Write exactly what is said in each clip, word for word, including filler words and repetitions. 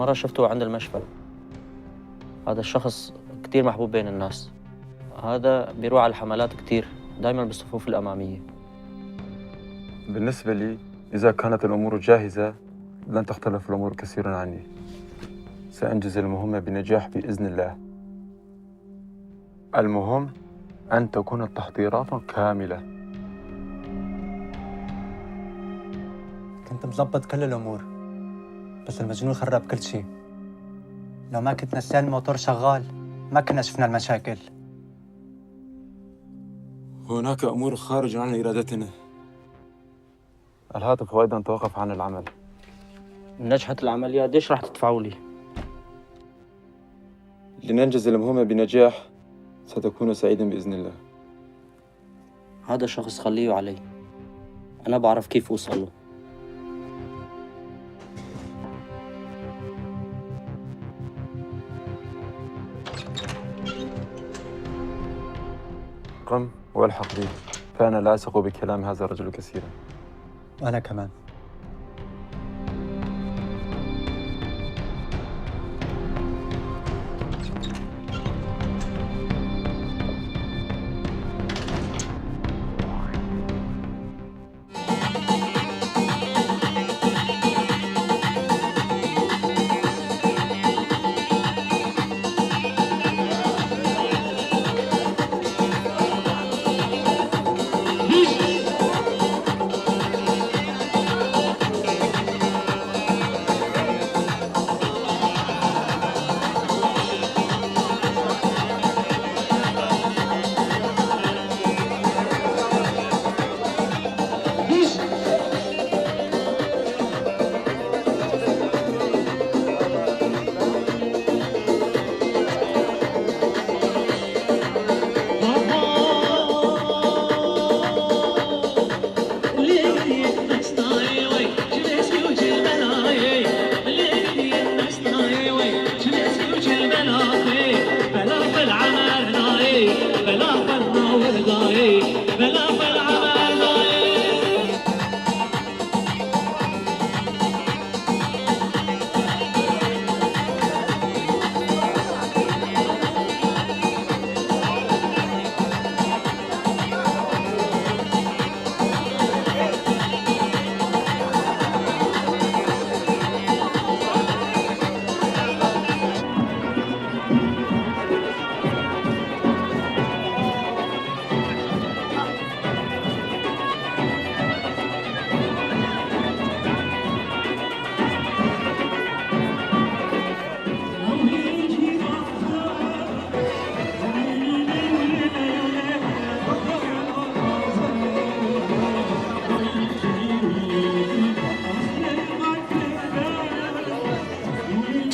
مرة شفته عند المشفى. هذا الشخص كتير محبوب بين الناس. هذا بيروح على الحملات كتير، دايمًا بالصفوف الأمامية. بالنسبة لي، إذا كانت الأمور جاهزة، لن تختلف الأمور كثيرًا عني. سأنجز المهمة بنجاح بإذن الله. المهم أن تكون التحضيرات كاملة. كنت مظبط كل الأمور، بس المجنون خرب كل شي. لو ما كنت نسيان الموتور شغال، ما كنا شفنا المشاكل. هناك أمور خارج عن إرادتنا. الهاتف أيضًا توقف عن العمل. نجحت العملية، قديش رح تدفعوا لي؟ لننجز المهمة بنجاح، ستكون سعيدًا بإذن الله. هذا شخص خليه علي، أنا بعرف كيف أوصل له. قم والحق بي، فأنا لا أثق بكلام هذا الرجل كثيرًا. وأنا كمان.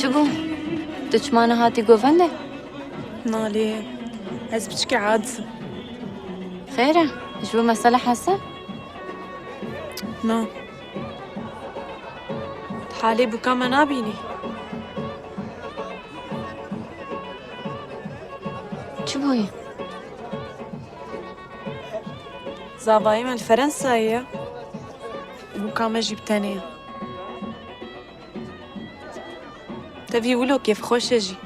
Çi bû? Tu çima nehatî govendê? Na lê ez piçekî aciz im. Xêr e? Ji bo mesele hese? Na. Halê bûka me nabînî? Çi bûyî? Zavayê me li Ferensayê ye. Bûka me jî bi tenê ye. Tevî wilo kêfxweş e jî.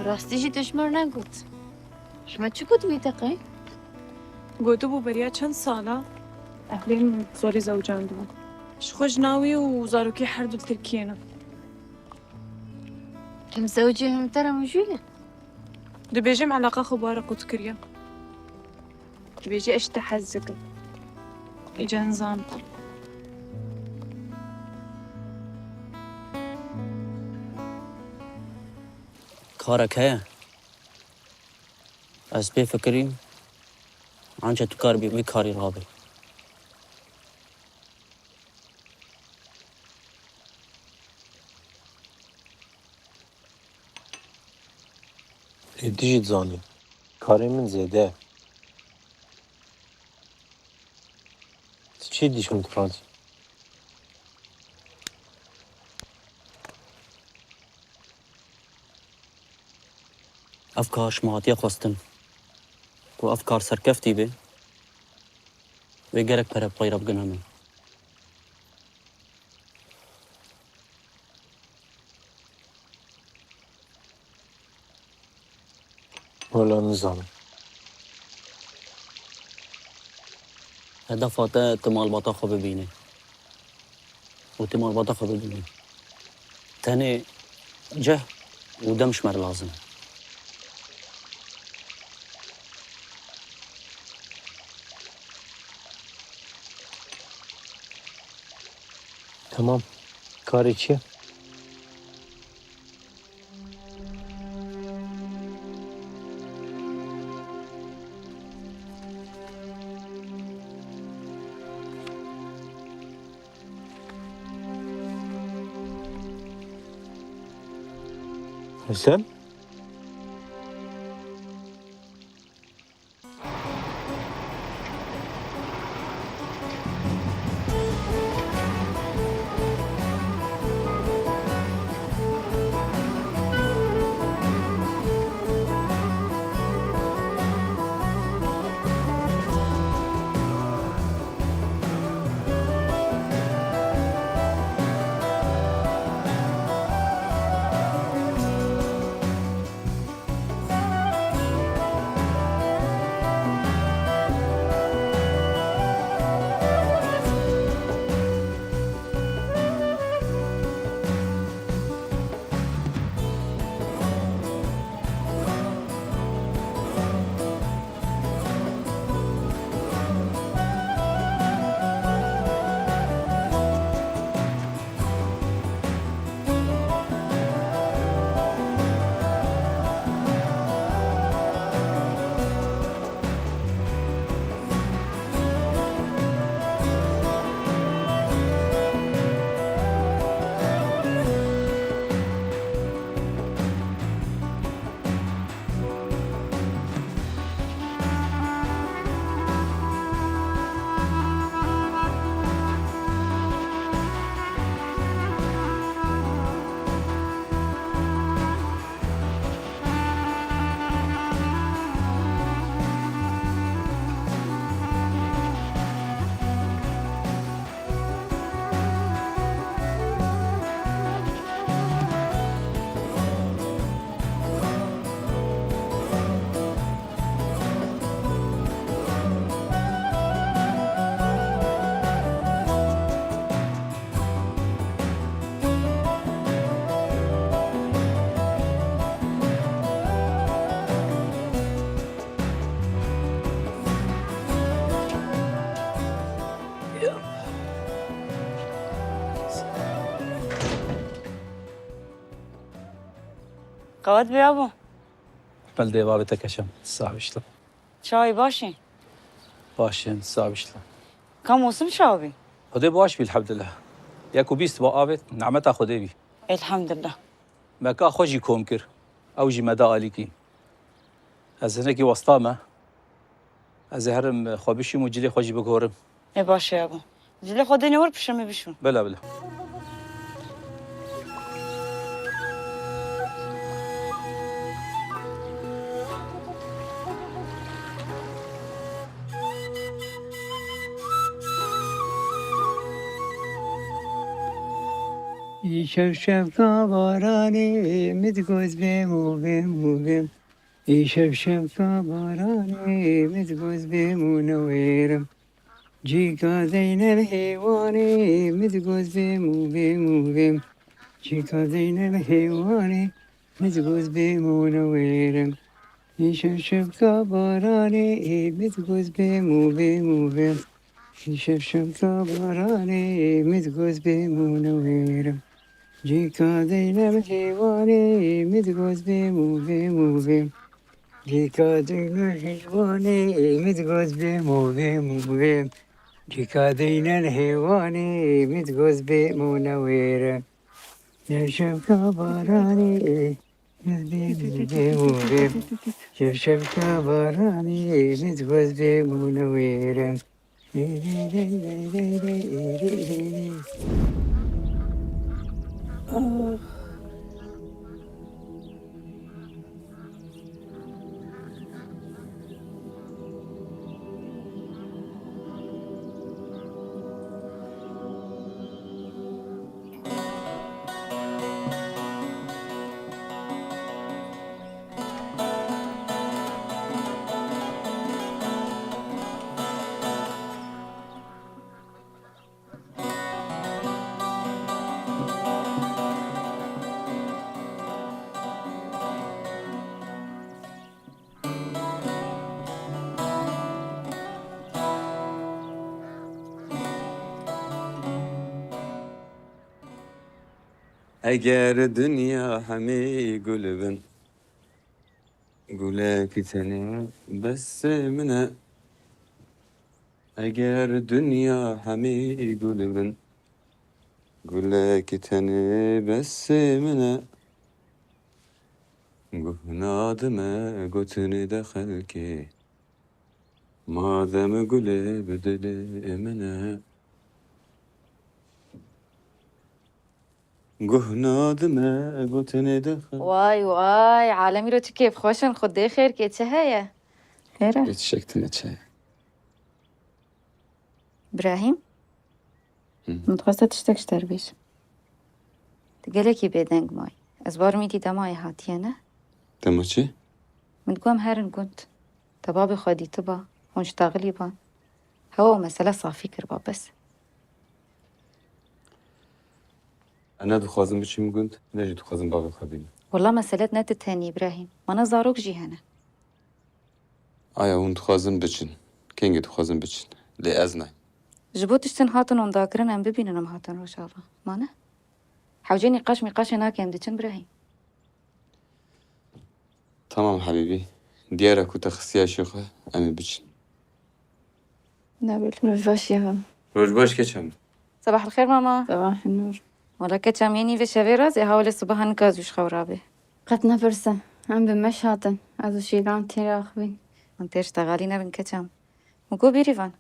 Rastî jî tu ji min re negot. Ji me çi got wî teqe? Gotibû beriya çend sala ehlê min zorê zewicandibû. Ji xwe jina wî û zarokê her du li Tirkiyê ne. Em zewicî him te re mijûl e? Dibêjim eleqa xwe bi we re qut kiriye. Dibêje ez ji te hez dikim. Îca nizam. Karek heye. Ez pê fikirîm, anca tu karibî wî karî rabî. Êdî jî dizanî, karê min zêde ye. Tu çi dîşim dixwazî? Ev kar ji me hatiye xwestin. Ku ev kar serkeftî be, wê gerek pere pey re bigihîne min. Wela nizanim. Hedefa te tu malbata xwe bibînî. Û tu malbata xwe bibînî. Tenê cih û dem ji me re lazim e. Tamam. Karê çi ye? Hesen? Qewet bê abo. Bel dê bavê te keşem. Sağ ol işte. Çawî baş î? Baş in, sağ ol işte. Ka mosim çawa bî? Xwedê baş bî, elhamdulillah. Yek û bîst ba avêt, nemeta Xwedê bî. Elhamdulillah. Me ka xwe jî kom kir. Ew jî me da alîkî. Ez hinekî westa me. Ez ê herim xwe bişîm û cilê xwe jî bigorim. Ê baş e abo. Cilê xwe dênê wir pişirmê bişûn. Bila, bila. Îşev şevka baranê, min digot bêm û bêm û bêm. Îşev şevka baranê, min digot bêm û newêrim. Cîka deyne li hêwanê, min digot bêm û bêm û bêm. Cîka deyne li hêwanê, min digot bêm û newêrim. Îşev şevka baranê, min digot bêm û bêm û bêm. Îşev şevka baranê, min digot bêm û newêrim. Cîka deyne li hêwanê, min digot bêm û bêm û bêm. Cîka deyne li hêwanê, min digot bêm û bêm û bêm. Cîka deyne li hêwanê, min digot bêm û newêrim. Şevşevka baranê, min bêm û bêm û bêm. Şevşevka baranê, min digot bêm û newêrim. Eger dinya hemî gul bin, gulekî tenê bes min e. Eger dinya hemî gul bin, gulekî tenê bes min e. Guh nadime gotinê de xelkê, madem gulê bi dilê min e. Guh nadime gotinê de xelkê. Way way, alemî ro çi kêfxweş in, Xwedê xêr kê, çi heye? Xêr e? Lê tiştek tune çi heye? Birahîm? Hı. Min dixwest te tiştek ji te re bêjim. Tu gelekî bêdeng mayî. Ez barim îdî dema yê hatiye ne? Dema çi? Min digot em herin gund. Te babê xwe dîtiba, hûn ji taxilî ban. Hewa û mesele safî kiriba bes. Ez ne dixwazim biçim gund, ne jî dixwazim bavê xwe bînim. Wela mesele ne tu tenî, Îbrahîm. Mana zarok jî hene. Aya hûn dixwazin biçin. Kengî dixwazin biçin. Lê ez nayêm. Ji bo tiştin hatin ondakirin em bibînin em hatin Rojava. Mane? Hewce nîqaş mîqaşê nake em diçin Îbrahîm. Tamam Habîbî. Diyar e ku te xistiye şêxwe, em ê biçin. Nabil, roj baş ya. Roj baş keçam. Sabah el xêr mama. Sabah el nûr. Wala keçam yê nîvê şevê razê hawlê sibaha nika zû ji xew rabê. Qet nepirse. Em bi meş hatin. Ez û Şîlan têr axivîn. Hûn têr ji texalî nebin keçam. Min got bêrîvan.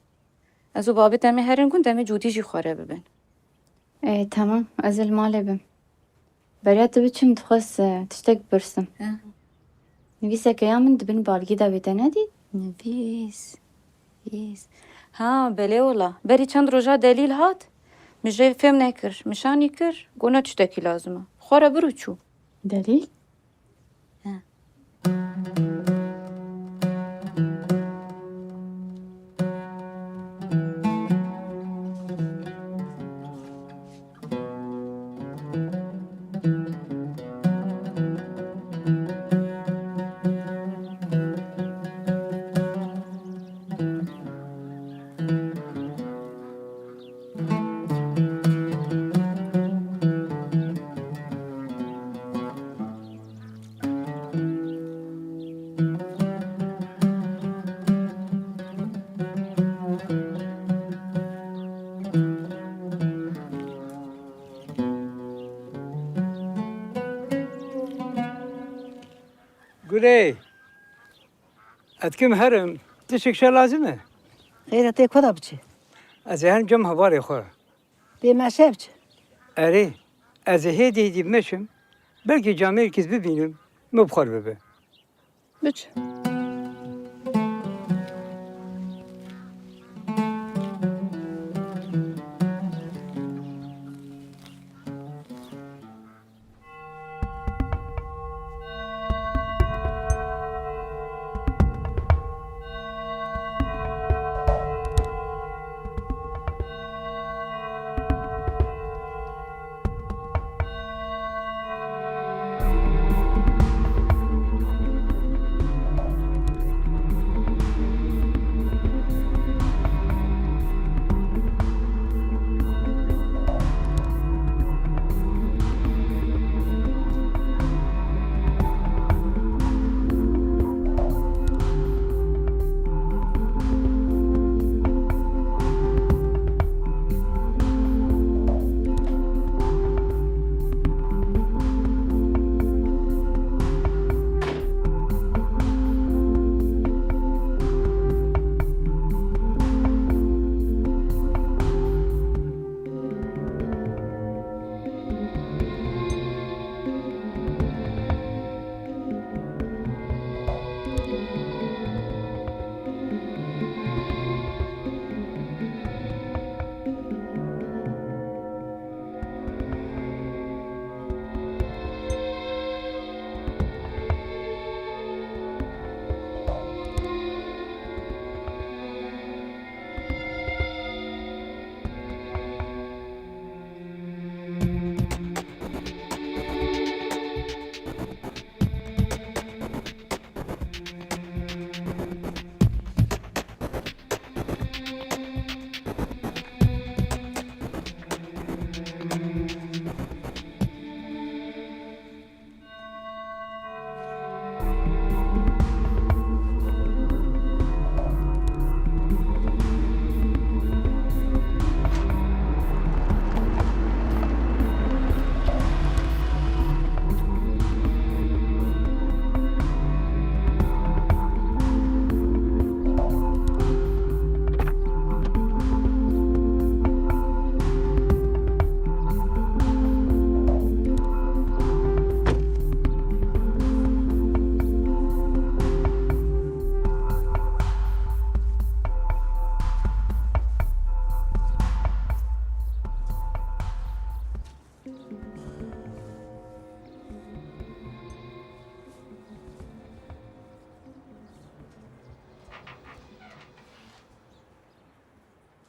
Ez û babê te em ê herin gund, em ê cûdî jî xwe re bibin. Ê, temam. Ez ê li malê bim. Beriya tu biçim dixwest, e, tiştek bipirsim. He. Nivîseke ya min di bin balgî de bê te nedît? Nivîs. Nivîs. Ha, belê wela. Berî çend roja delîl hat. Min jê fêm nekir. Min şanî kir. Got ne tiştekî lazim e. Xwe re bir û çû. Delîl? He. Gulê, ez dikim herim, tiştek ji te lazim e? Xêr e, tê ku da biçî? Ez ê herim cem hevalê xwe. Bê meşe biçî. Erê, ez ê hêdî hêdî bimeşim, belkî camêrkî bibînim, min bi xwe re bibe. Biçe.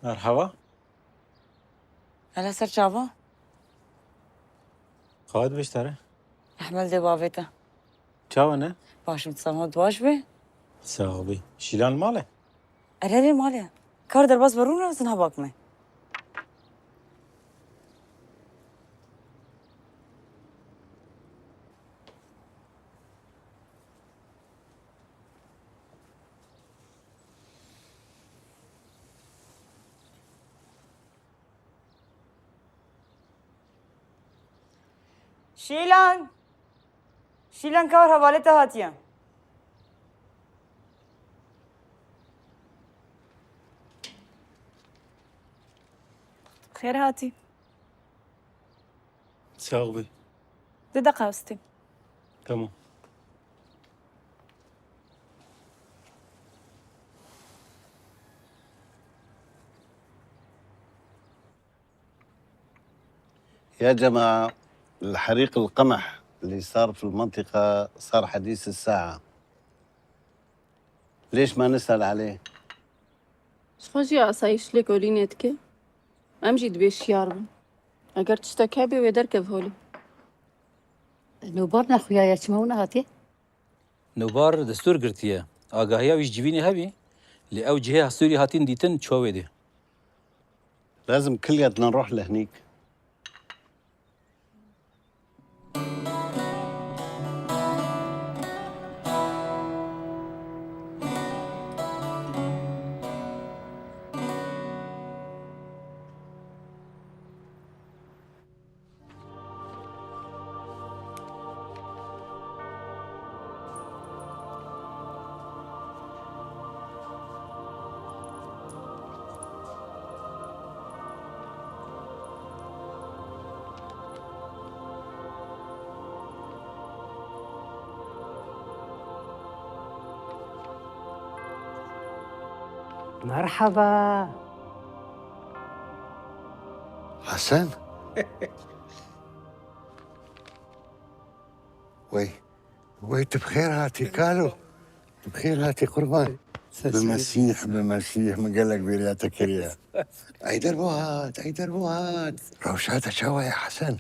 Merhaba. Hele ser çava? Qawet beşdare. Ehmel dê bavê te. Çawa ne? Başim, selamet baş be. Sağ ol. Şîlan male? Erê, erê, male. Kar derbas be rûne, zina bak me. Şîlan! Şîlan, kar hevalê te hatiye. Xêr hatî. Sağ ol. Di deqa wistî. Tamam. يا جماعة، الحريق القمح اللي صار في المنطقة صار حديث الساعة. ليش ما نسأل عليه؟ Ji xwe jî asayîş lêkolînê dike. Em jî divê şiyar bin. Eger tiştek hebe wê derkev holê. Nûbar nexuyaye, çima hûn hatî? Nûbar destûr girtiye. Agahiya wî ji civînê hebî, lê ew cihê hestûrî hatin dîtin çû wê dê. لازم كلياتنا نروح لهنيك. Merhaba. Hesen? Wey, wey, tu bi xêr hatî kalo. Tu bi xêr hatî qurban. Bi Mesîh, bi Mesîh, min gelek bêriya te kiriye. Eyder bo hat, Eyder bo hat. Rewşa te çawa ye Hesen?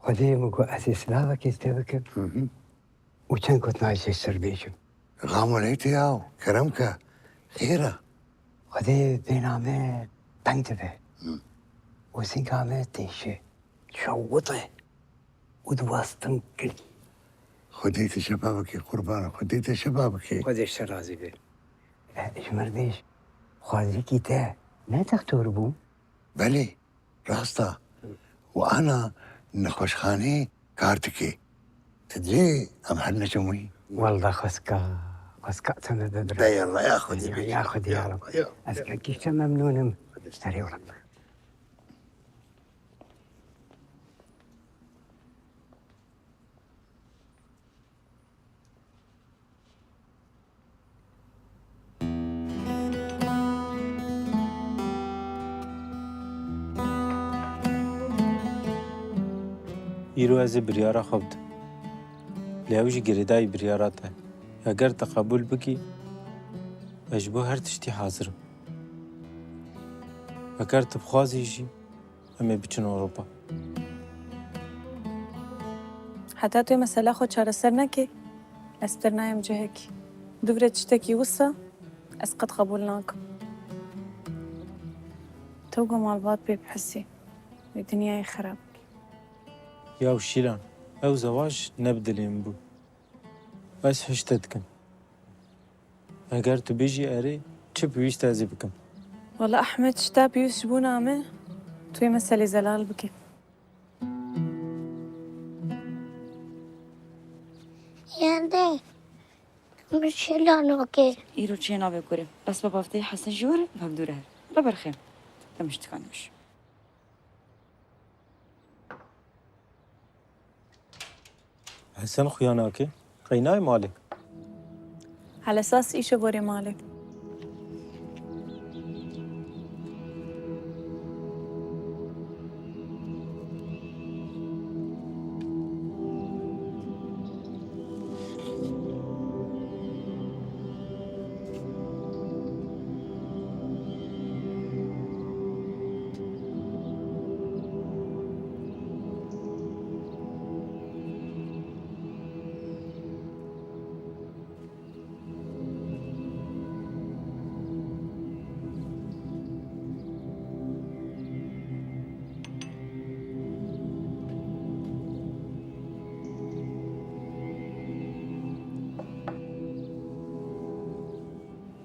Xwedê min got ez ê silavekê ji te bikim. Hı hı. Û çend gotina ji ser bêjim. Xamo leytê yaw, kerem ke. Xêr e. Xwedê bêhna me teng dibe. Hı. Û singa me têşe. Şewite. Û diwastim kir. Xwedê te şefa bike, qurban, Xwedê te şefa bike. Xwedê ji te razî be. E, ji mir bêj, xwazîkî te ne dextor bû? Belê. Rast e. Û ana nexweşxanê kar dike. Tu dibê em herin neçin wî? Wallah xwezka, xwezka tu me bibire. De yallah ya Xwedê. Ya, bê. Ya Xwedê ya Reb. Ya. Ez gelkî ji te memnûn im. Serê wala. Îro ez ê biryara xwe bidim. Lê ew jî girêdayî biryara te. Eger te qebûl bikî, ez ji bo her tiştî hazir im. Eger tu bixwazî jî, em ê biçin Ewropa. Heta tu yê mesela xwe çareser nekî, ez bi te re nayêm cihekî. Dûvre tiştekî wisa ez qet qebûl nakim. Tu ku malbat pê bihisî, wê dinyayê xerab bikî. Yaw Şîlan, ew zewac ne bi dilê min bû. Ez hişt te dikim. Eger tu bêjî erê, çi pêwîst e ez ê bikim. Wela Ehmed, tişta pêwîst ji bona me, tu yê meselê zelal bikî. Yandê, min çi lanokê? Îro çiyê nabe kurê. Bes be bafteyê Hesen jî were, hevdû re her. Re berxê. Te min ji tikan nêş. Hesen xuya nake. Qey nayê malê? Helesas îşe gorê malê.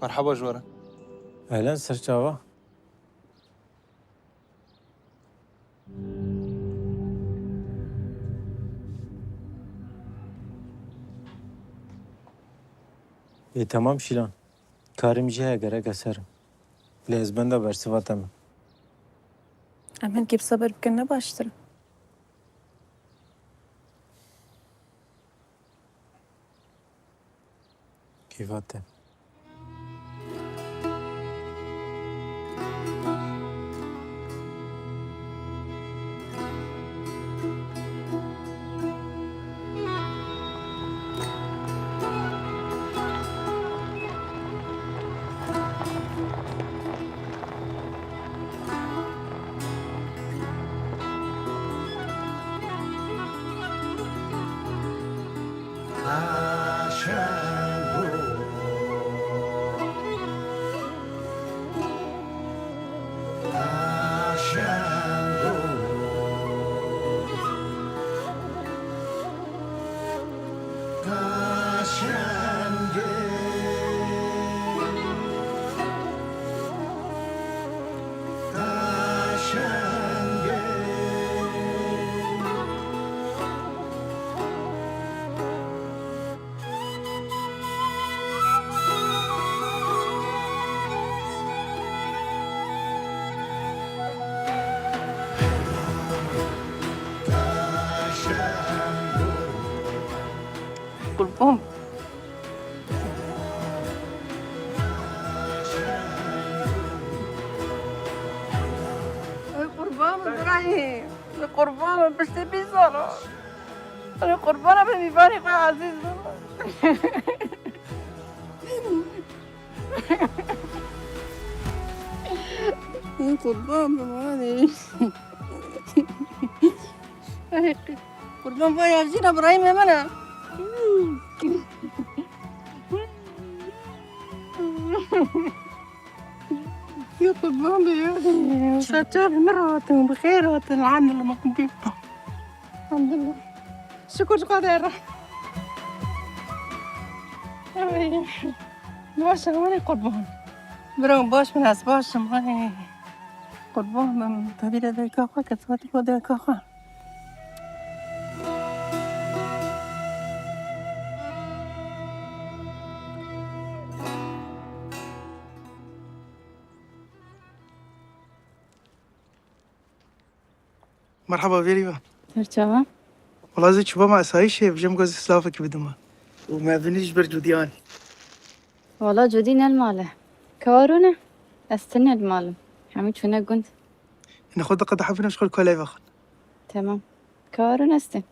Merhaba ji we re. Ehlen serçava. Ê, temam Şîlan. Karê min jî heye gerek ez herim. Lê ez benda bersiva te me. Em hinkî bi sebir bikin ne baştir e? Kêfa te. Qurban. Ay qurban birayê. Ay qurban piştî bîst sala. Ay qurban be mîvanê xwe ezîz. Ay qurban be mîvanê. Qurban vay evjîna birayê me mene. Ya qurban be ya. Serçavê min re hatin, bi xêr hatin. Elhamdulillah, me qubî. Elhamdulillah. Şukur ji Xwedê re. Ey. Baş e, wanê qurban. Bira baş min, ez baş im, wanê. Qurban bim, tevî de dayika xwe, kesatî xwe dayika xwe. Merhaba, vêrî ve. Her çawa? Wala ez ê çûbama esayîşê, vijê min got ez ê silavekî bidim we. Û me vinî ji ber Cûdiyan. Wala Cûdî ne li mal e. Kewa rûne? Ez tune li mal im. Hemî çûne gund. Nexwe diqe dihevîne ji xwe li koleyê vexwin. Temam. Kewa rûne ez tên.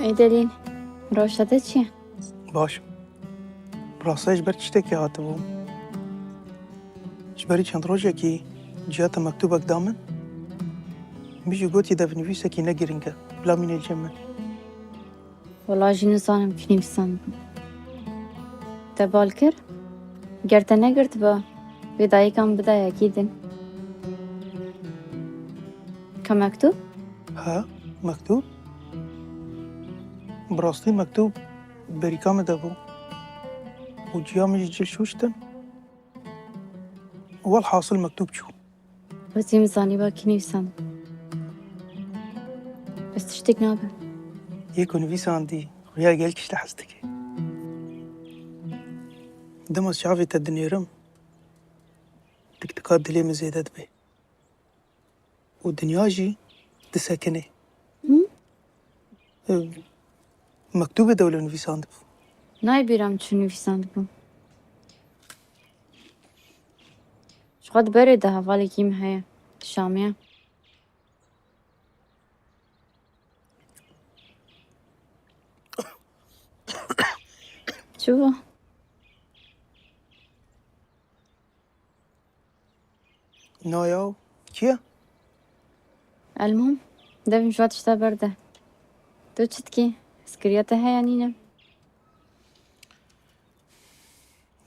Ey Delîl, rewşa te çi ye? Baş im. Bi rastî ji ber tiştekî hatibûm. Ji berî çend rojekî Cihat mektûbek da min. Min jî gotî devnivîsekî ne girîng e, bila mîne li cem min. Wela jî nizanim kî nivîsandin. Te bal kir? Ger te negirtiba, vê dayika min bidayekî din. Ka mektûb? Ha, mektûb? Bi rastî mektûb berîka min de bû. Û ciya min jî cil şûştin. Welhasil mektûb çû. Wezî min zanîba kî nivîsand. Ez tiştek nabe. Yê ku nivîsandî, xuya gelkî ji te hez dike. Dema çavê te dinêrim, tiktika dilê min zêde dibe. Û dinya jî disekine. Hı? Ev, mektûbê dewle nivîsandibû. Nayê bîra min çi nivîsandibû. Ji xwe di berê de hevalekî min heye. Şamiye. Çi bû? Naya, kî ye? Elmuhim, devim ji we tişta berde. Tu çi dikî? Hezkiriya te heye nîne?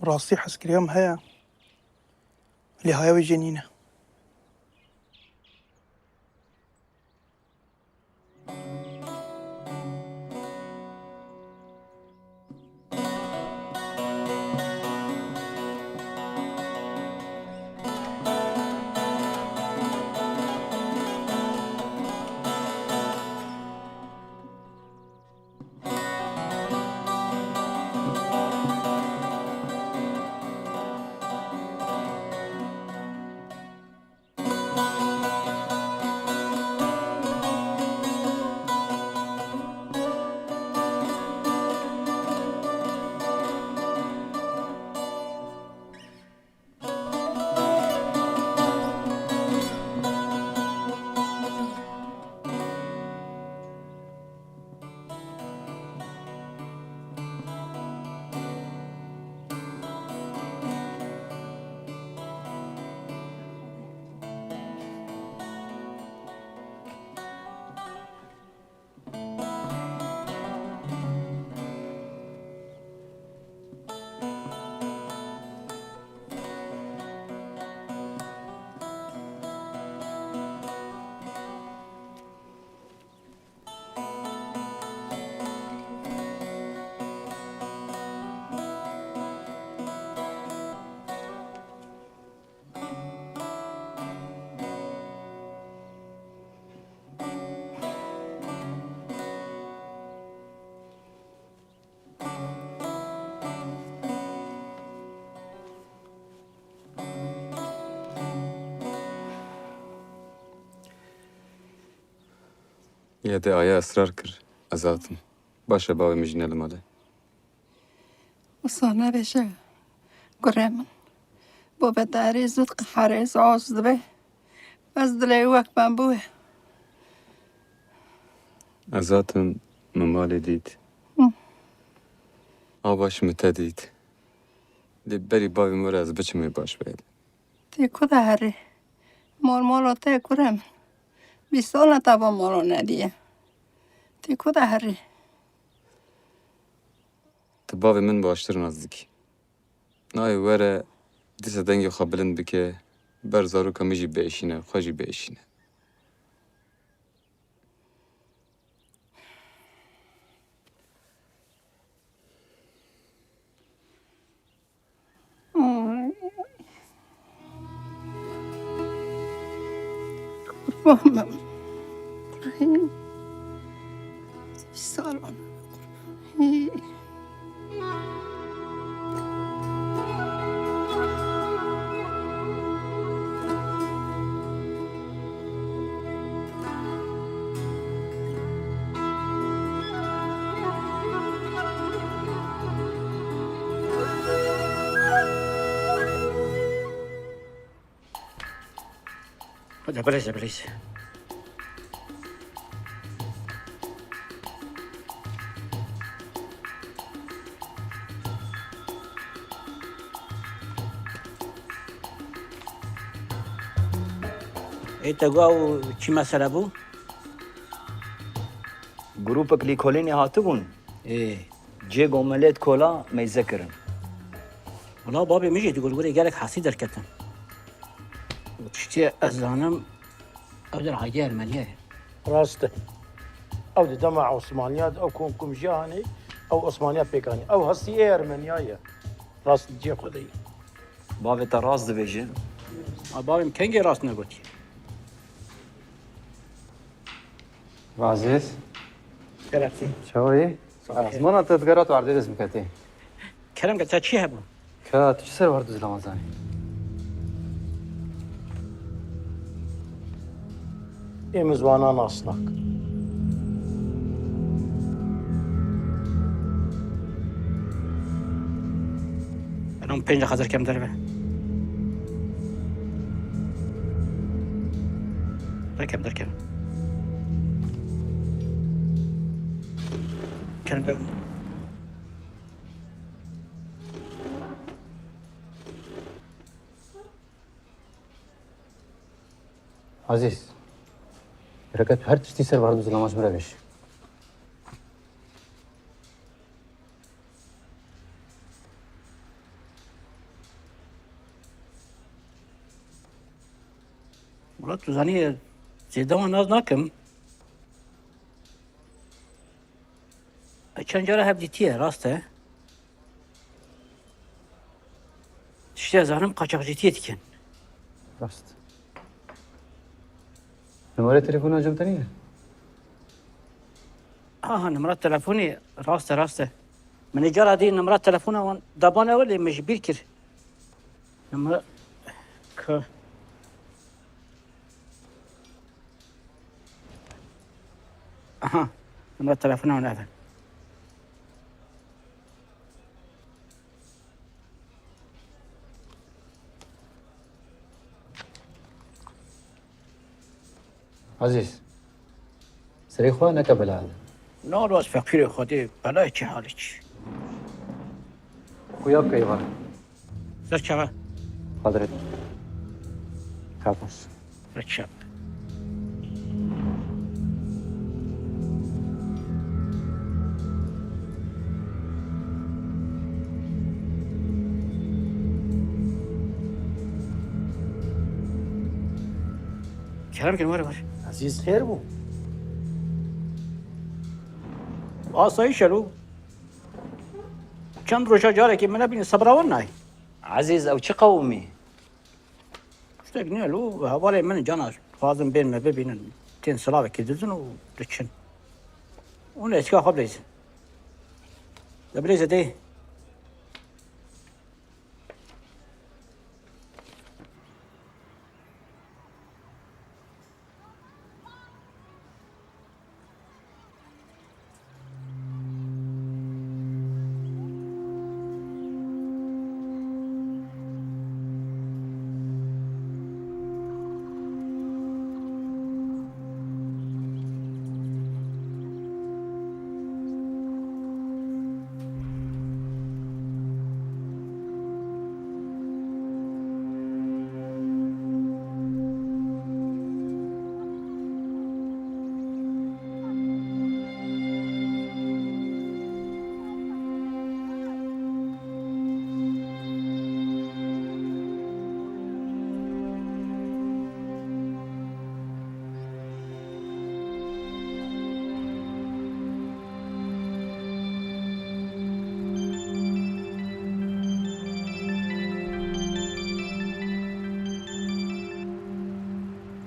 Rastî hezkiriya min heye. Lê haya wê jê nîne. Ya te aya israr kir, ez hatim. Baş e, bavê min jî ne li malê. Wisa nebêje, kurê min. Bo bedarî zû diqeherê, zaz dibe. Ez dilê wek bembû ye. Ez hatim, min malê dît. Hı. A baş min te dît. Lê berî bavê min were ez biçim wê baş be. Tê ku de herî? Mol molo te kurê min. Bîst sala te bo molo nediye. Tê ku de herî? Tu bavê min baştir nas dikî. Nayê were dîsa dengê xwe bilind bike, ber zaroka min jî biêşîne, xwe jî biêşîne. Ay. Kurban ben. Ay. Sağ olun. Ay. Hadi, bilêze, bilêze. Ê te got ew çi mesele bû? Grûpek lîkolînê hatibûn. Ê. Cê gomelêt kola meyze kirin. Wela babê min jî di gurgurê gelek hesî derketin. Û tiştê ez zanim, ew der haydê Ermeniye ye. Rast e. Ew di dema Osmaniya de ew komkomjiya hanê, ew Osmaniya pêk anî. Ew hestî ê Ermeniya ye. Rast cihê xwe de ye. Bavê te rast dibêje. A, bavê min kengê rast negotiye? Azîz. Kerem. Çawa yî? Sağ ol. Ezmana te digera tu erdê dest biketî. Kerem ke te çi hebû? Ka tu çi ser war duzlama zanî? Ê min zwana nas nak. Enan pênc hezar kem derve. Derkem, derkem. Kem derve. Azîz, gerek tu her tiştî ser var duzlama ji min re bêjî. Wela tu zanî, zêde wan nas nakim. E, çend cara hev dîtiye, rast e. Tiştê ez zanim qaçaxcîtiyê dikin. Rast. Numara telefona cem te nîne? Aha, numara telefonê, rast e, rast e. Min ê cara dî numara telefona wan da bana wê, lê min ji bîr kir. Numara, ka. Aha, numara telefona wan ev e. Azîz, serê xwe neke bela. Na, ez feqîrê Xwedê, belayê çi halê çi? Xuya bike êvar. Ser çava. Xwedê. Ka baş. Richard. Kerem kin, were, were. Ezîz, xêr bû? Asayîş e lo. Çend roja carekê min nebîne, sebra wan nayê. Ezîz, ew çi qewimî? Tiştek nîne lo, hevalê min cana, dixwazin bên me bibînin. Tên silavekê didin û diçin. Hûn êşka xwe bileyzin. De bileyze dê.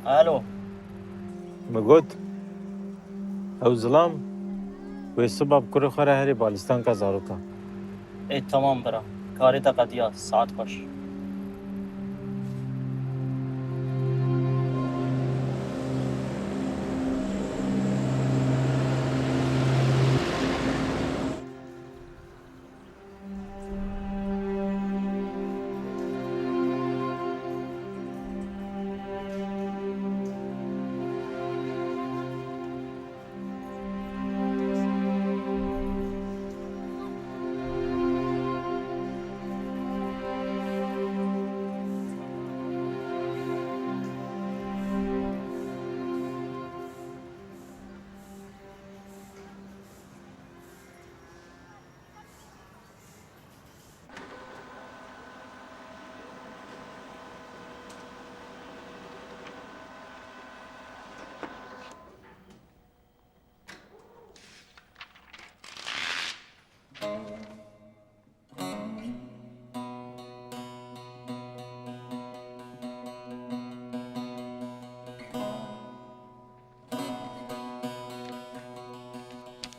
Alo. Min got, ew zilam wê siba bi kurê xwe re herî balîstanka zarokan. Ê, temam bira. Karê te qediya. Saet xweş.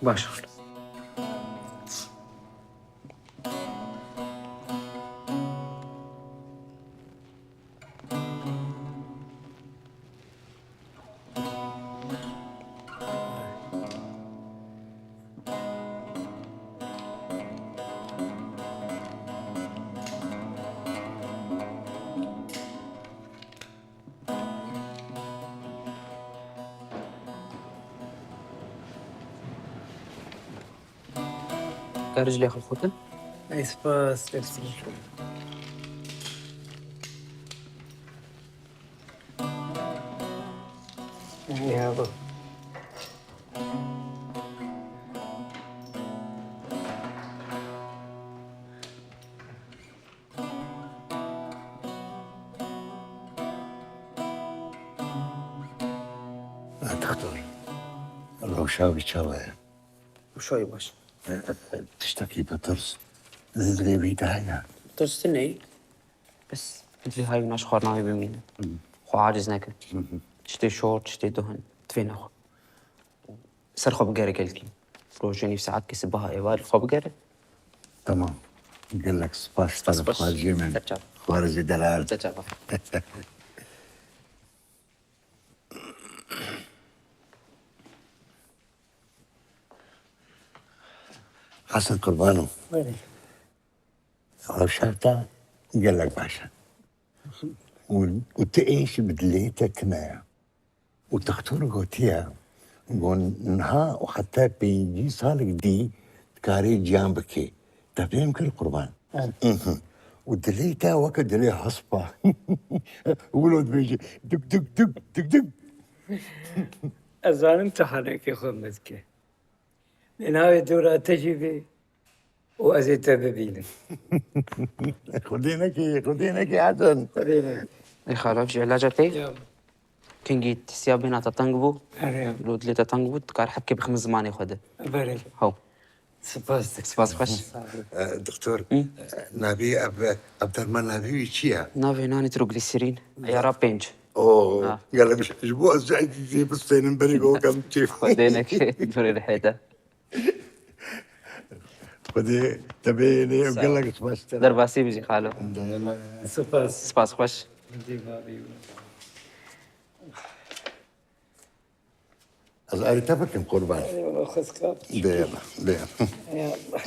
Baş xalo. Ka riclê xwe xutin. Ey spas, destê. Ya bu. Doktor, rewşa wî çawa ye? Rewşa wî baş. Tiştekî bi tirs li dilê wî de heye? Tirs tune ye. Bes, divê hay wina ji xwarina wê bimîne. Xwe aciz neke. Tiştê şor, tiştê duhin, divê nexwe. Ser xwe bigere gelkî. Rojê nîv saetkî sibaha êvarî xwe bigere. Tamam. Gelek spas ji te re, xwarijê min. Ser çav. Xwarijê delal. Ser çav. Hasan Qurbano. Belê. Rewşa te gelek baş e. Û, û tu êş bi dilê te tune ye. Û doktor gotiye, got, niha û heta pêncî salek dî dikarê ciyan bikê. Te fêm kir Qurban? Evet. Mhm. Û dilê te weke dilê hespa. Wilo dibêje, duk, duk, duk, duk, duk. Ez zanim tu hanekê xwe me dike. Lê navê dora te jî bê û ez ê te bibînim. Xwedê nekê, Xwedê nekê Hasan. Xwedê nekê. Ê xalo, ji îlaca te? Ya. Kengî tisiya bêhna te teng bû. Erê. Lo dilê te teng bû, dikar hebkê bixim zimanê xwe de. Berê. Haw. Spas dikim. Spas xweş. Sağ ol. E, doktor, Hı? e, navê ev, ev derman navê wî çi ye? Navê nan nitroglîserîn, eyara pênc. Oo, Ha. Gelek ji, ji bo ez jî bistênim berî ku kem kêf. Xwedê nekê, durê rihê de. Xwedê te bê lê Sağ ol. Gelek spas te. Derbasî bijî xalo. Spas. Spas xweş. Ez arê te bikim Qurban. Eyvallah, xwezka. Bê, bê. Ya Allah.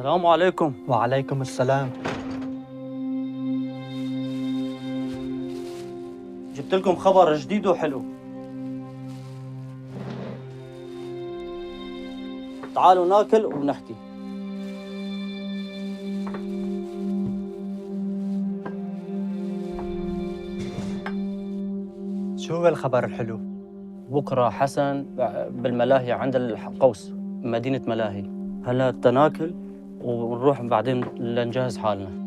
السلام عليكم. وعليكم السلام. جبت لكم خبر جديد وحلو. تعالوا ناكل ونحكي. شو هو الخبر الحلو؟ بكرة حسن بالملاهي عند القوس، مدينة ملاهي. هلا تناكل ونروح بعدين لنجهز حالنا.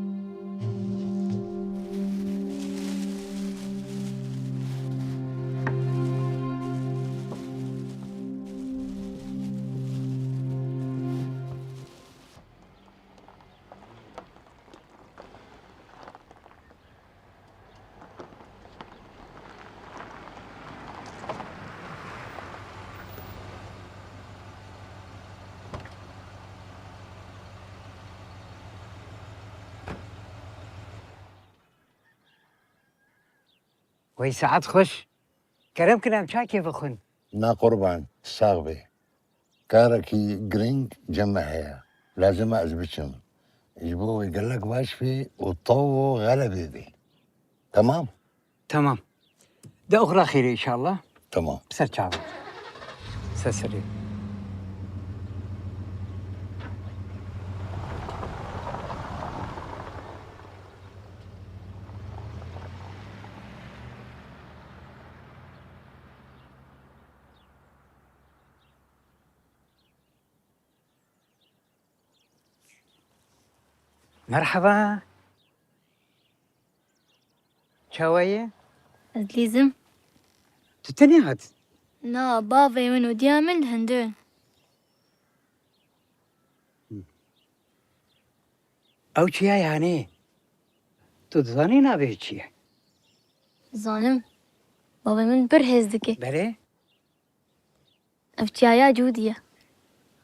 Wey saet xweş. Kerem kin em çakê vexwin. Na qurban, sax bê. Karekî giring cem me heye. Lazim e ez biçim. Ji bo wê gelek baş bê û taw û xelebê bê. Temam? Temam. De oxira xêrê înşallah. Temam. Bi ser çavan. Ser serê. Merhaba. Çawa ye? Ez dilîzim. Tu tenê hat? Na, bavê min û diya min li hundir in. Ew çiya yanî? Tu dizanî navê çi ye? Dizanim. Bavê min pir hêz dike. Belê? Ev çiyaya Cûdî ye.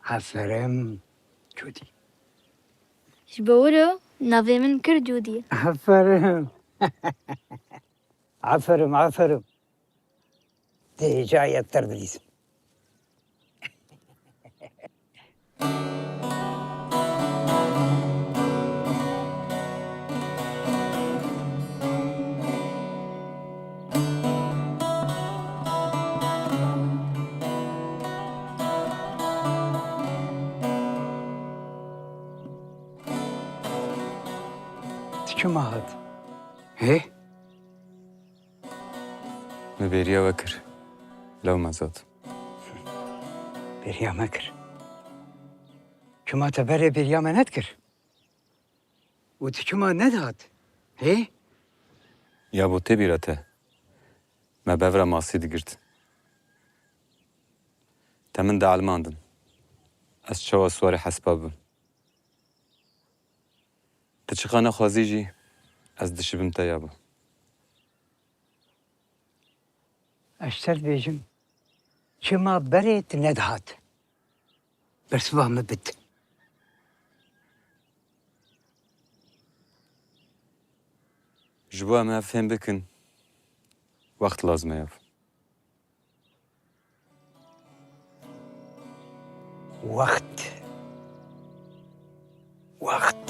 Aferin Cûdî. Ji bo wilo navê min kir Cûdî ye. Aferin. Aferin, aferin. Dê ca yektir dilîzin. Tu çima hat? Hê? Min bêriya we kir. Lewma zad. Bêriya me kir. Çima te berê bêriya me nedikir? Û tu çima nedihat? Hê? Yabo tê bîra te. Me bevra masî digirt. Te min dielmandin. Ez çawa siwarê hespa bibim? Tu çiqa nexwazî jî ez dişibim te yabo. Ez ji te dibêjim, çima berê tu nedihat? Bersiva min bid. Ji bo em ev fêm bikin, wext lazim e yabo. Wext. Wext.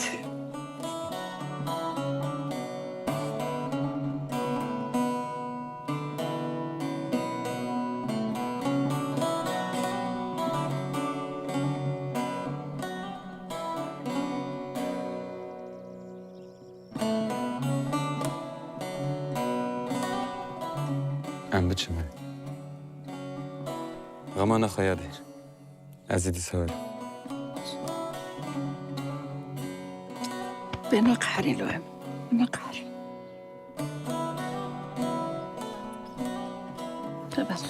Em biçime. Xema nexwe ya dêr. Ez ê dîsa werim. Bê neqeherî lo em. Neqeherî. Xeber.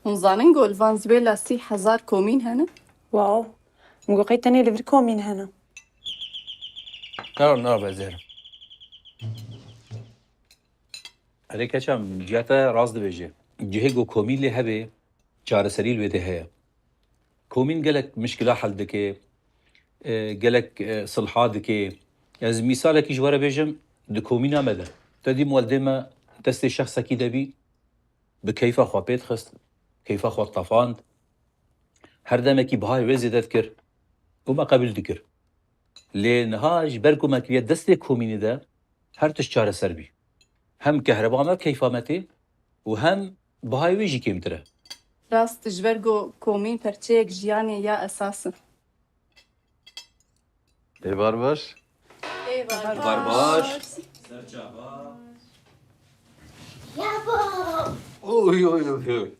Hûn zanin ku li van zibêla sî hezar komîn hene? Wow. Min got qey tenê li vir komîn hene. Na, na, bezêrim. Erê keça min, ciya te rast dibêje. Cihê ku komîn lê hebe, çareserî li wê de heye. Komîn gelek mişkila hel dike, e, gelek, e, silha dike. Ez mîsalekî ji we re bêjim, di komîna me de. Te dî mueldê me destê şexsekî de bî, bi keyfa xwe pê dixist, keyfa xwe tefand. Her demekî bihayê wê zêde dikir û me qebûl dikir. Lê niha ji ber ku me kiriye destê komînê de her tişt çareser bî. Hem kehreba me keyfa me tê û hem bihayê wê jî kêmtir e. Rast, ji ber ku komîn perçeyek jiyanê ya esas e. Êvar baş. Êvar baş. Ser çava. Oy, oy, oy, oy.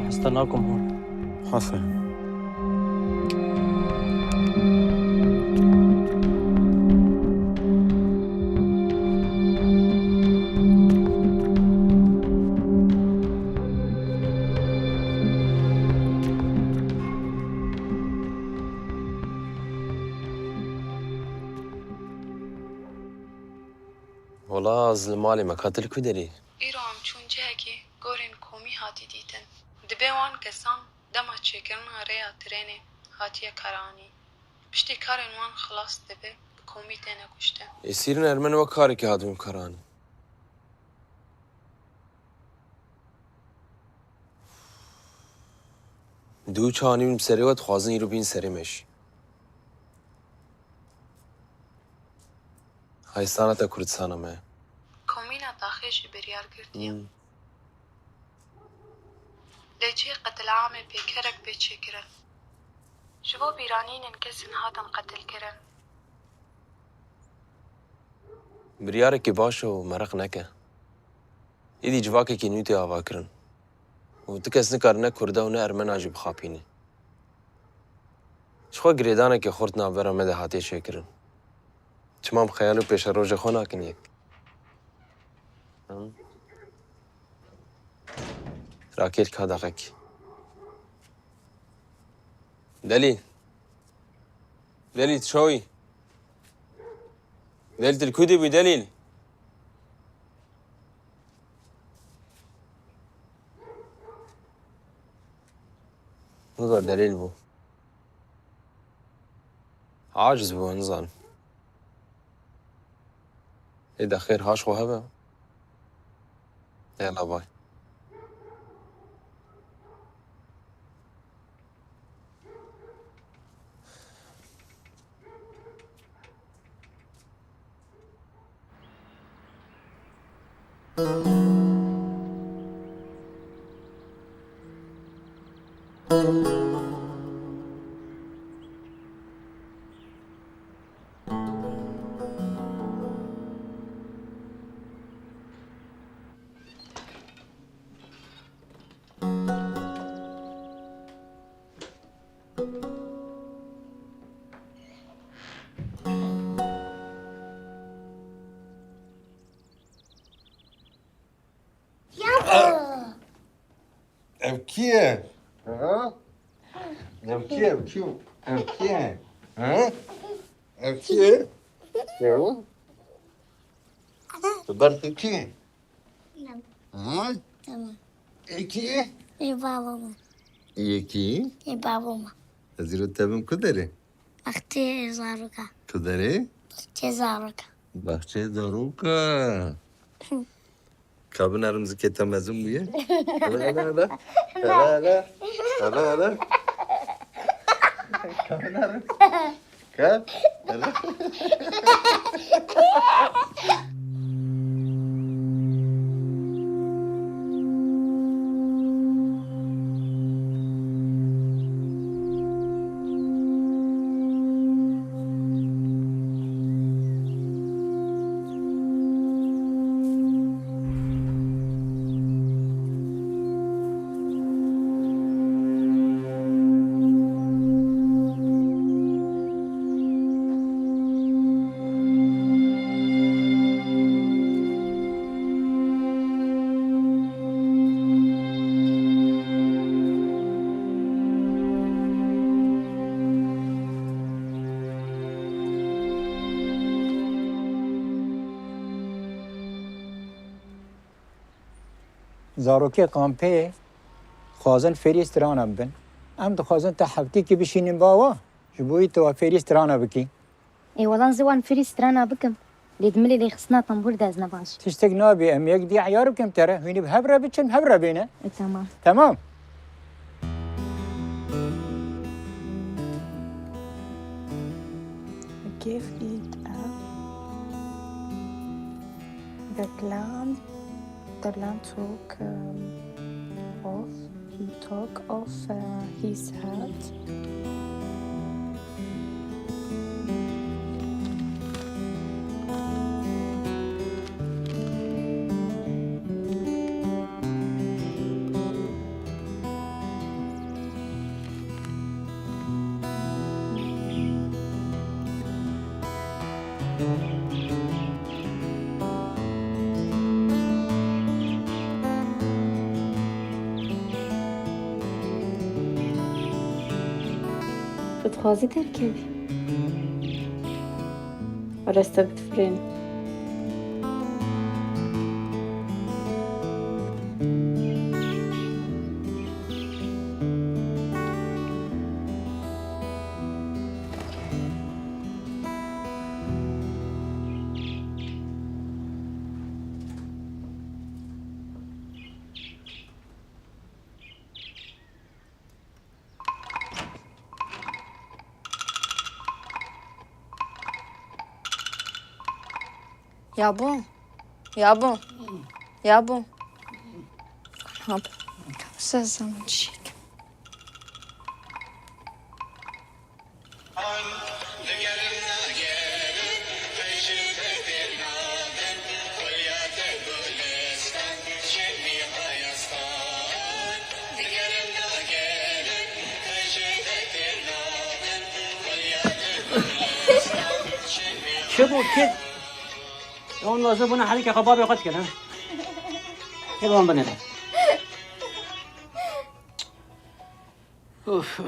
Hasta nakim hûn. Hasa. Wela ez li malê me, ka tu li ku derê? Îro em çûn cihekê gorên komî hatî dîtin. Dibê wan kesan dema çêkirina rêya trênê hatiye karanî. Piştî karên wan xilas dibe, bi komî têne kuştin. Êsîrên ermen wek karekî hatibûn karanî. Dû çanî min bi serê we dixwazin îro bîn serê me jî. Haystana te Kurdistana me. Komîna taxê jî biryar girtiye. Hmm. Lê cihê qetilamê pêkerek bê çêkirin. Ji bo bîranînên kesên hatin qetilkirin. Biryarekî baş e û mereq neke. Êdî civakekî nû tê avakirin û tu kes nikare ne Kurda û ne Ermena jî bixapîne. Ji xwe girêdaneke xurt navbera me de hatiye çêkirin. Çima em xeyal û pêşerojê xwe nakin yek? Him? Rakêt ka deqek. Delîl. Delîl, tu çawî? Delîl, tu li ku dibû, Delîl? Nizar Delîl bû. Aciz bû, nizanim. Ê de xêr, haş xwe hebe. Yala, bay. Ev kî ye? Ha? Ev kî ye? Ev kî ye? Ev kî ye? Ha? Ev kî ye? Ya. Tu ber tu kî? Ha? Tamam. Ê kî ye? Ê baba min. Ê kî? Ê baba min. Ez îro tevim ku derê? Baxçê zaroka. Ku derê? Baxçê zaroka. Baxçê zaroka. Hı. Ka binerim zikê te mezin bûye. Hele, hele, hele. Hele, hele. Hele, hele. Ka binerim. Ka, hele. Zarokê kampê dixwazin fêrî strana bibin. Em dixwazin te heftîkî bişînin ba wa, ji bo wî tu wa fêrî strana bikî. Ê, wela ez ê wan fêrî strana bikim. Lê di milê lêxistina tembûr de ez ne baş. Tiştek nabê, em yek dî eyar bikim te re. Hûn ê bi hev re biçin, hev re bêne. E, tamam. Tamam. Give it a the plan, the plan took, um, off. He took off, uh, his hat. Tu dixwazî derkevî? Wele ez te bidifirênim. Yabo. Yabo. Yabo. Hop. Zazam çîk. Çi bû kê? Ewan lazim bûne herî kexa babê xwe dikin, ha? Kê wan binêre. Uf.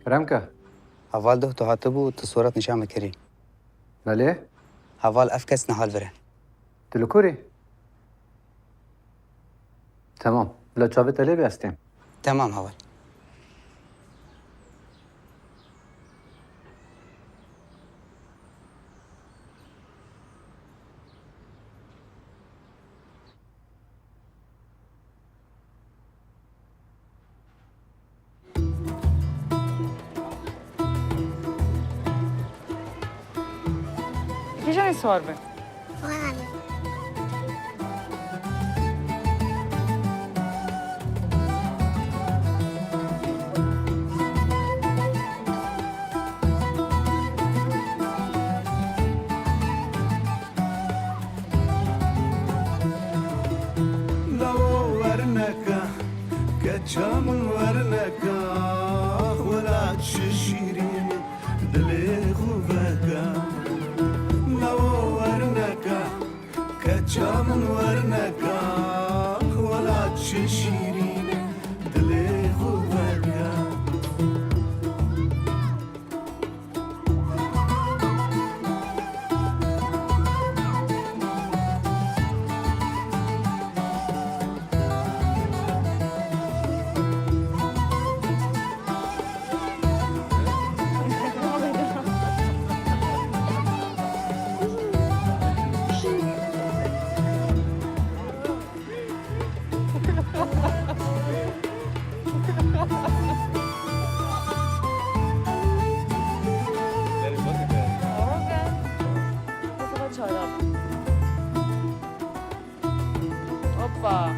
Kerem ke. Heval doh tu hatibû, tu suret nîşan min kirî. Belê. Heval ev kes niha li vir e. Tu li kur î? Temam. Bila çavê te lê be ez têm. Temam heval. Kîjanê siwar be? Lawo werneka, keça min werneka, welat çi şîrîn e, dilê xwe veka. Lawo werneka, keça min werneka, welat çi şîrîn e, dilê xwe veka. Hoppa.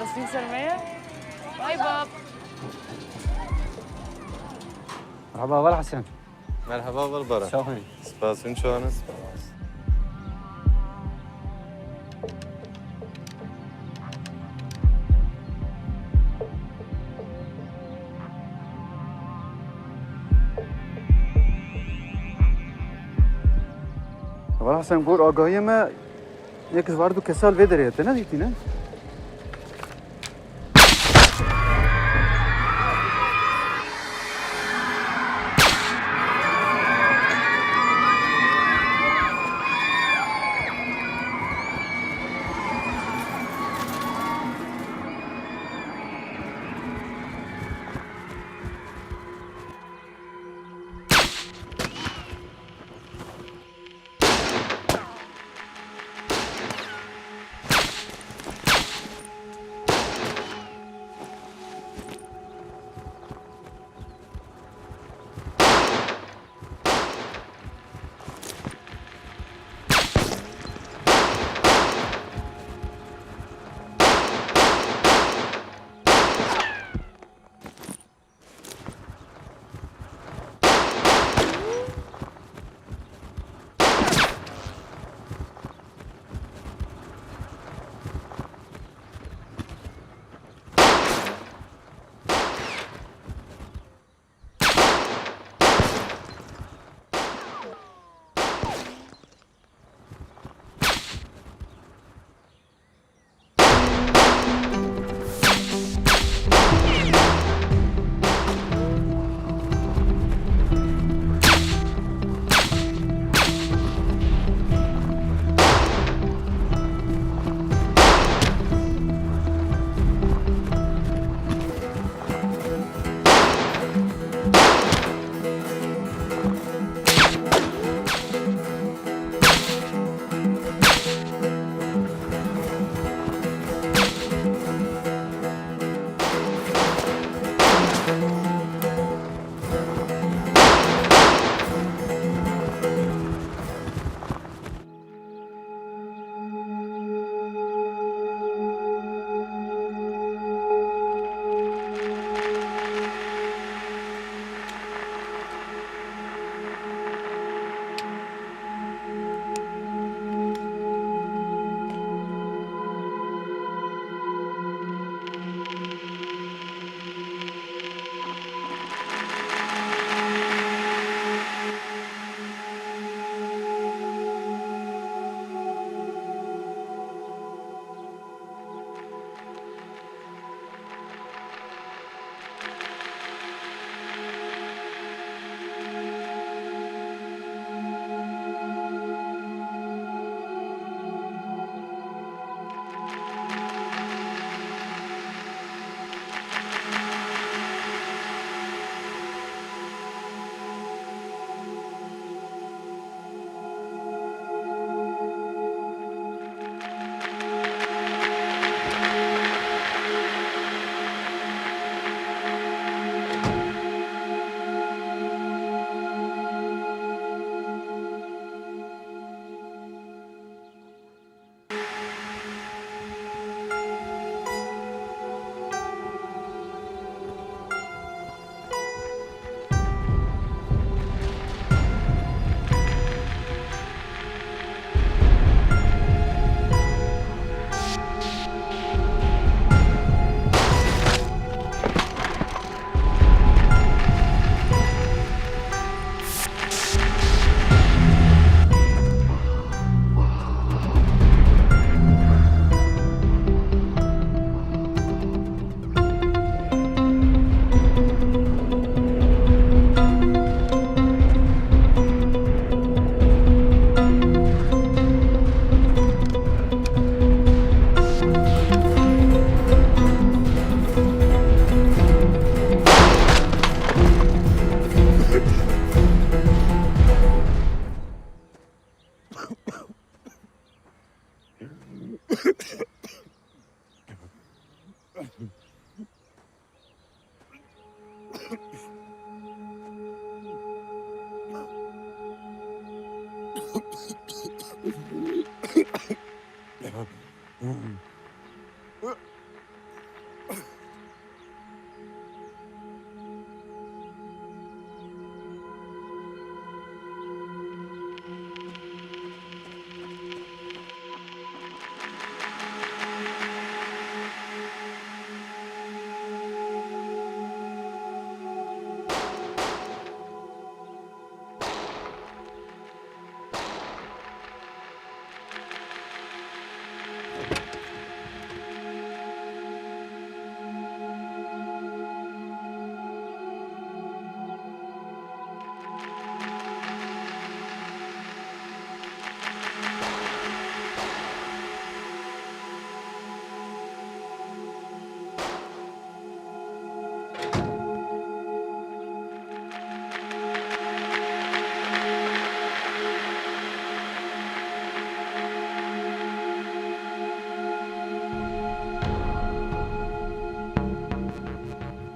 Destî ser me ye. Ay bab. Merhaba, Heval Hesen. Merhaba, Heval Baran. Saxî. Spas, hûn çawan in? Heval Hesen, gor agahiyê me, yek ji war du kesa li vê derê ye. Te nedîtî, ne?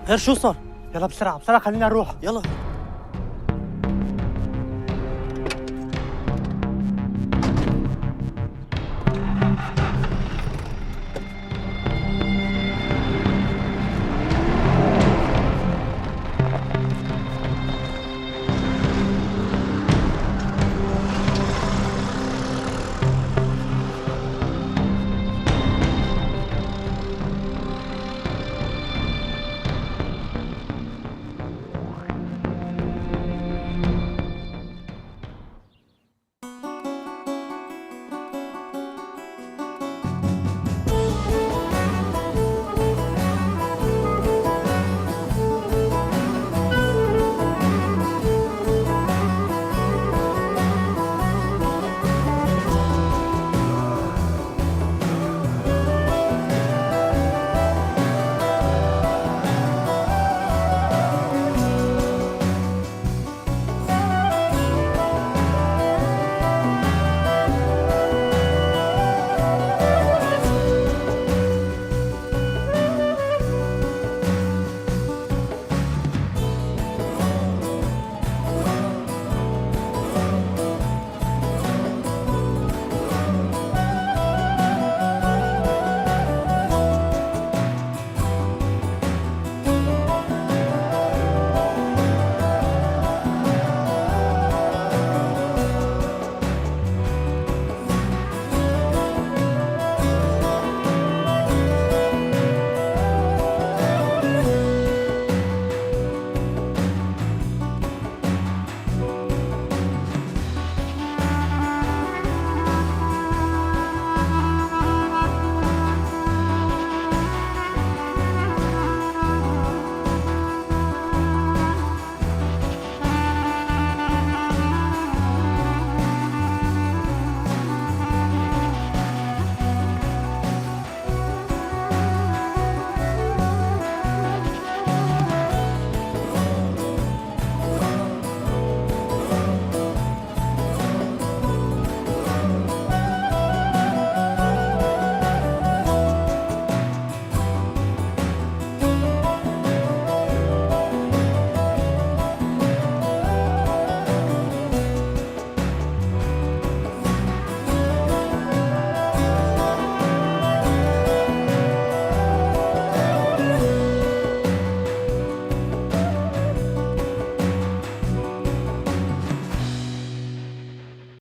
غير شو صار؟ يلا بسرعة، بسرعة، خلينا نروح. يلا.